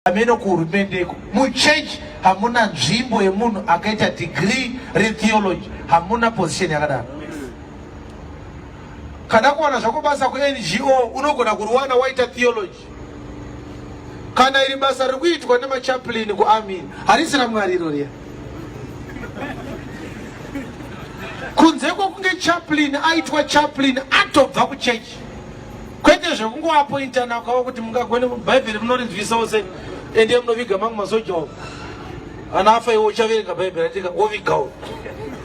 Hameno kuhurumendeko muchechi hamuna nzvimbo yemunhu akaita degree retheology, hamuna position yakadaro. Kana kuwana zvako basa kuNGO unogona kuriwana waita theology. Kana iri basa riri kuitwa nemachaplain kuarmy harisi raMwari iro riya. Kunze kwokunge chaplain aitwa chaplain atobva kuchechi. kwete zvekungoapointana kwavo kuti mungagone bhaibheri munorinzwisawo sei ende munoviga mamwe masoja uko ana afa iwo uchaverenga bhaibheri atika wovigawo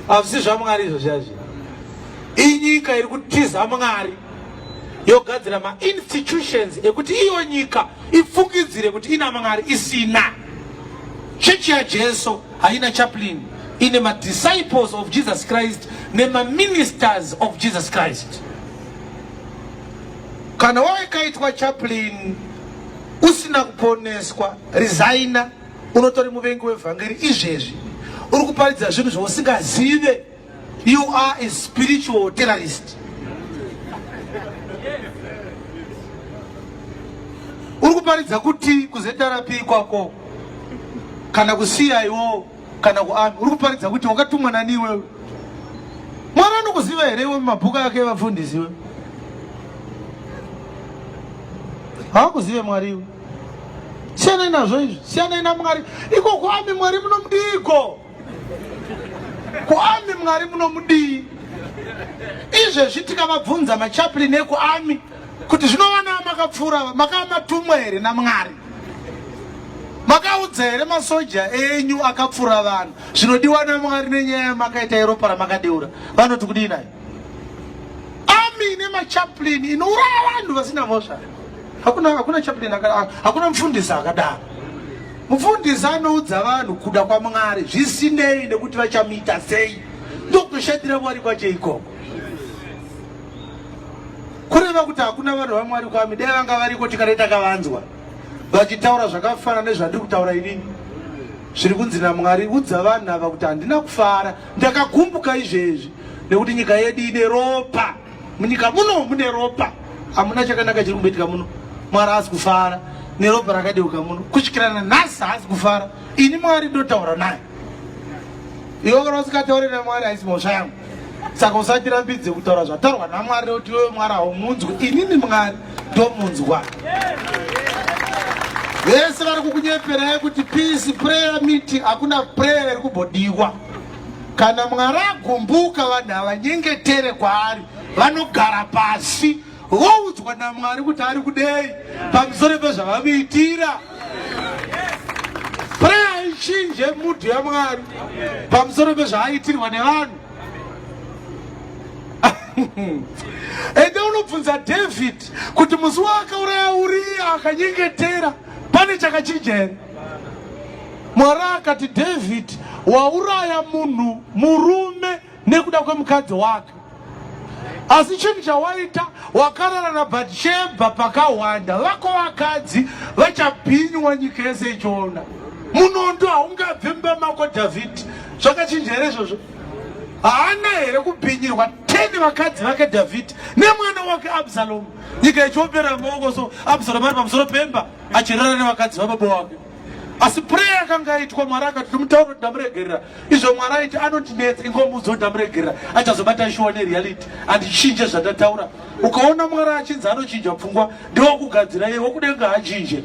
hazvisi zvamwari izvo zvazvi inyika iri kutiza mwari yogadzira mainstitutions ekuti iyo nyika ifungidzire kuti ina mwari isina chechi yajesu haina chaplain ine madisciples of jesus christ nemaministers of jesus christ Kana wakaitwa chaplain usina kuponeswa, resigna. Unotori muvengi wevhangeri izvezvi. Uri kuparidza zvinhu zvausingazive. You are a spiritual terrorist. Uri kuparidza kuti kuZRP kwako kana kuCIO kana kuarmy uri kuparidza kuti wakatumwa nani iwewe mwari anokuziva here iwe mumabhuku ake evafundisi iwe haakuzive mwari iwe siyanai nazvo izvi siyanai namwari iko kuarmy mwari munomudiiko kuarmy mwari munomudii izvezvi tikavabvunza machaplin ekuarmy kuti zvino vana vamakapfuura makava matumwa here namwari makaudza here masoja enyu akapfura vanhu zvinodiwa namwari nenyaya yamakaita yeropa ramakadeura vanoti kudii nayo ami nemachaplin inouraya vanhu vasina mhosva hakuna hakuna chaplin hakuna mufundisi akadaro mufundisi anoudza vanhu kuda kwamwari zvisinei nekuti vachamuita sei ndokutoshandira mwari kwacho ikoko kureva kuti hakuna vanhu vamwari kwami dai vanga variko tikadai takavanzwa vachitaura zvakafanana nezvandiri kutaura inini zviri kunzi namwari udza vanhu ava kuti handina kufara ndakagumbuka izvezvi nekuti nyika yedu ine ropa munyika muno mune ropa hamuna chakanaka chiri kumboitika muno mwari haasi kufara neropa rakadeuka muno kusvikira nanhasi haasi kufara ini mwari ndotaura naye iwe kana usingataure namwari haisi mhosva yangu saka usatirambidze kutaura zvataurwa namwari nekuti iwewe mwari haumunzwi inini mwari ndomunzwa vese vari kukunyeperai kuti peace prayer meeting hakuna prayer iri kumbodiwa kana mwari agumbuka vanhu havanyengetere kwaari vanogara pasi voudzwa namwari kuti ari kudei pamusoro pezvavamuitira prayer haichinje mudhu yamwari pamusoro pezvaaitirwa nevanhu ende unobvunza david kuti musi waakauraya uriya akanyengetera pane chakachinja here mwari akati david wauraya munhu murume nekuda kwemukadzi wake asi chinhu chawaita wakarara nabatsheba pakahwanda vako vakadzi vachabhinywa nyika yese ichiona munondo haungabve mumba mako dhavhidhi zvakachinja here izvozvo haana here kubhinyirwa 10 vakadzi vake dhavhidhi nemwana wake absalomu nyika ichiopera maoko so absalomu ari pamusoro pemba achirara nevakadzi vababa wake asi prayer yakanga yaitwa mwari akati tomutaura kuti ndamuregerera izvo mwari aiti anondinetsa ingomuudza kuti ndamuregerera achazobata shuwa nereality andichinje zvandataura ukaona mwari achinzi anochinja pfungwa ndewakugadzira iye wokudenga haachinje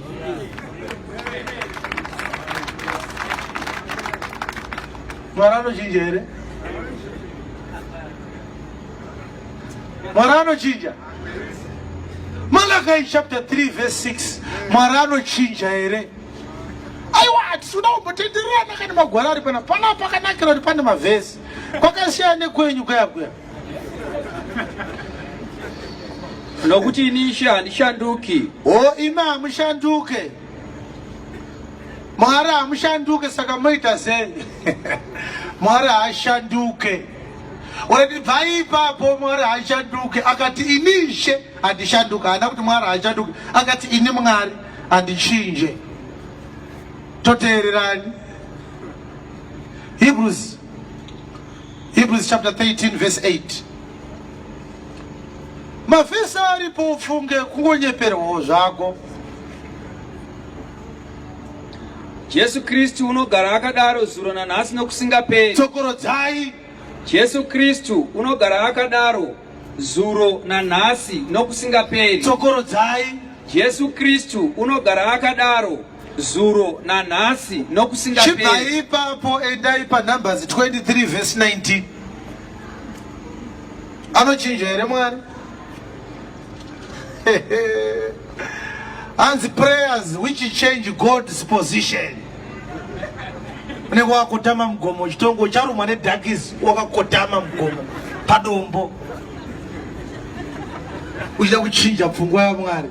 mwari anochinja here mwari anochinja Malachi chapter 3 verse 6 Mwari anochinja here? Aiwa hatisi kuda kumbotendererana kana magwara ari pana pana pakanakira kuti pane mavhesi kwakasiyana nekwenyu kuya kuya nokuti ini ishe handishanduki o imi hamushanduke mwari hamushanduke saka moita sei mwari haashanduke Urati bvai ipapo Mwari haashanduke. Akati ini Ishe handishanduke. Haana kuti Mwari haashanduke. Akati ini Mwari handichinje. Toteererani. Hebrews Hebrews chapter 13 verse 8. Mavhesi aripo ufunge kungonyeperwawo zvako. Jesu Kristu unogara akadaro zuro nanhasi nokusingaperi. Tsokorodzai. Jesu Kristu unogara akadaro zuro nanhasi nokusingaperi. Tsokorodzai. Jesu Kristu unogara akadaro zuro nanhasi nokusingaperi. Chibvai ipapo endai paNumbers 23 verse 19. Anochinja here Mwari? Hanzi prayers which change God's position. Unenge wakotama mugomo chitongo ucharumwa nedhakisi wakakotama mugomo padombo uchida kuchinja pfungwa yaMwari.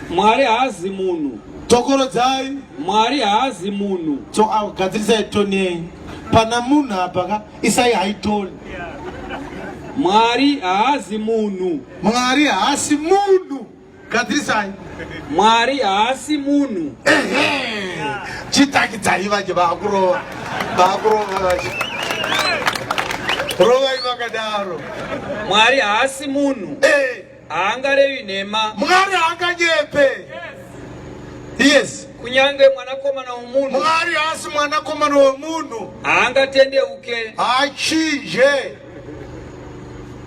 Mwari haazi munhu. Tokorodzai. Mwari haazi munhu. So gadzirisai toni yenyu. Pana munhu apa ka isai haitoni. Mwari haazi munhu. Mwari haasi munhu. Gadzirisai. Mwari haasi munhu. Ehe. Chitakidzai vanje vakurova. Vakurova vanje. Rovai vakadaro. Mwari haasi munhu. Eh. Haangarevi nhema. Mwari haanganyepe. Yes. Kunyange mwanakomana womunhu. Mwari haasi mwanakomana womunhu. Haangatendeuke. Haachinje.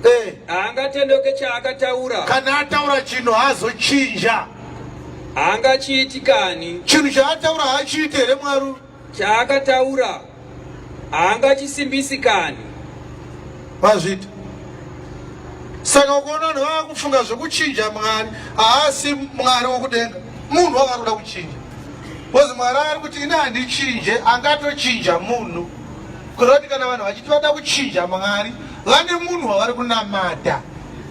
Eh. Haangatendeuke chaakataura. Kana ataura chinhu haazochinja. Haangachiiti kani. Chinhu chaataura haachiiti here Mwari? Chaakataura haangachisimbisi kani. Vazviita. Saka ukaona vanhu vava kufunga zvekuchinja Mwari, haasi Mwari wokudenga, munhu wavari kuda kuchinja. Because Mwari ari kuti ini handichinje, angatochinja munhu. Kureva kuti kana vanhu vachiti vada kuchinja Mwari, vane munhu wavari kunamata,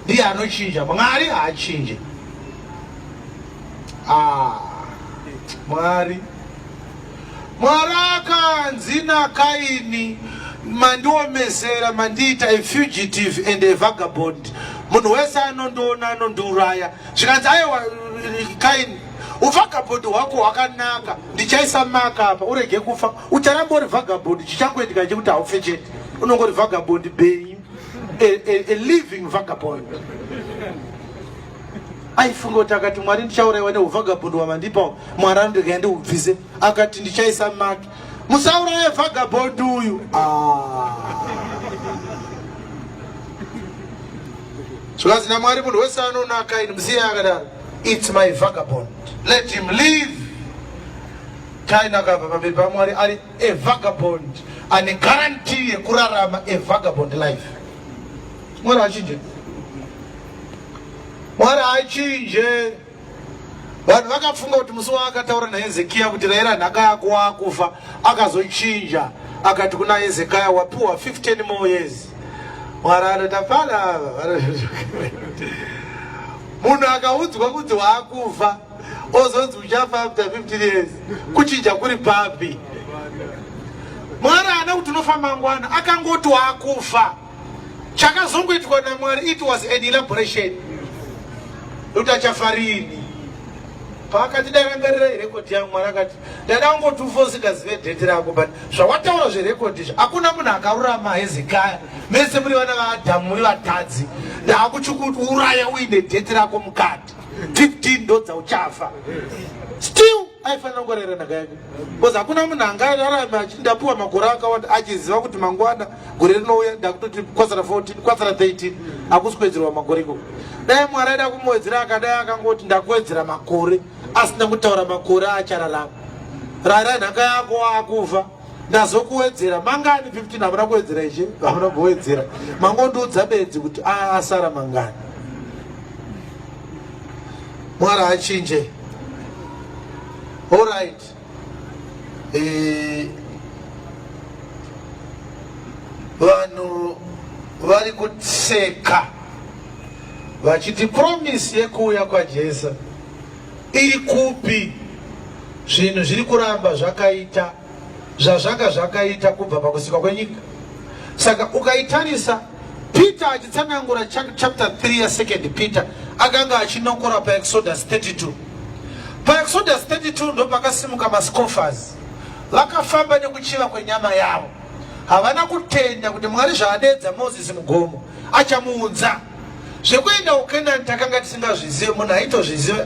ndiye anochinja. Mwari haachinje. Ah, Mwari. Mwari akanzi naKaini, mandiomesera, mandiita a fugitive and a vagabond. Munhu wese anondiona anondiuraya. Zvikanzi aiwa Kaini, uvagabond hwako hwakanaka, ndichaisa maka apa urege kufa. Ucharamba uri vagabond, chichangoitika chekuti haufe chete. Unongori vagabond benyu, a living vagabond. Aifunga kuti akati Mwari ndichauraiwa neuvagabond hwamandipa, Mwari anondega ndiubvise. Akati ndichaisa maki, musauraye vagabond uyu. Ah. Zvikanzi naMwari munhu wese anoona Kaini musiye akadaro. It's my vagabond. Let him live. Kaini akabva pamberi paMwari ari a vagabond, ane guarantee yekurarama a vagabond life. Mwari achinje. Mwari haachinje. Vanhu vakafunga kuti musi waakataura naHezekiya kuti raira nhaka yako waakufa, akazochinja akati kuna Hezekiya wapiwa 15 more years. Mwari anoti hapana ava. Munhu akaudzwa kunzi waakufa ozonzi uchafa after 15 years, kuchinja kuri papi? Mwari haana kuti unofa mangwana, akangoti waakufa. Chakazongoitwa naMwari, it was an elaboration kuti achafa rini. Paakati darangarira rekodhi yangu, Mwari akati ndada kungoti ufe usingazive dheti rako, but zvawataura zverekodhi izvi hakuna munhu akarurama. Hezekiah, mese muri vana vaAdhamu, muri vatadzi. Ndakuchikuuraya uine dheti rako mukati, 15 ndodzauchafa. Still aifanira kungorera nhaka yake, because hakuna munhu angararame achiti ndapiwa makore akawanda achiziva kuti mangwana gore rinouya ndakutoti kwasara 14 kwasara 13, hakusi kuwedzerwa makore ikoko. Dai Mwari aida kumuwedzera akadai akangoti ndakuwedzera makore, asina kutaura makore achararama. Rara nhaka yako waakufa, ndazokuwedzera mangani? 15. Hamuna kuwedzera ishe, hamuna kuwedzera, mangondiudza bedzi kuti asara mangani. Mwari achinje. Alright. Vanhu vari kutseka vachiti promise yekuuya kwaJesu iri kupi? Zvinhu zviri kuramba zvakaita zvazvanga zvakaita kubva pakusikwa kwenyika. Saka ukaitarisa Peter achitsanangura chapter 3 yasecond Peter, akanga achinokora paExodus 32. PaExodus 32 ndopakasimuka mascoffers, vakafamba nekuchiva kwenyama yavo. Havana kutenda kuti Mwari zvaadedza Moses mugomo achamuunza. Zvekuenda kuKenani takanga tisingazvizive, munhu aitozviziva.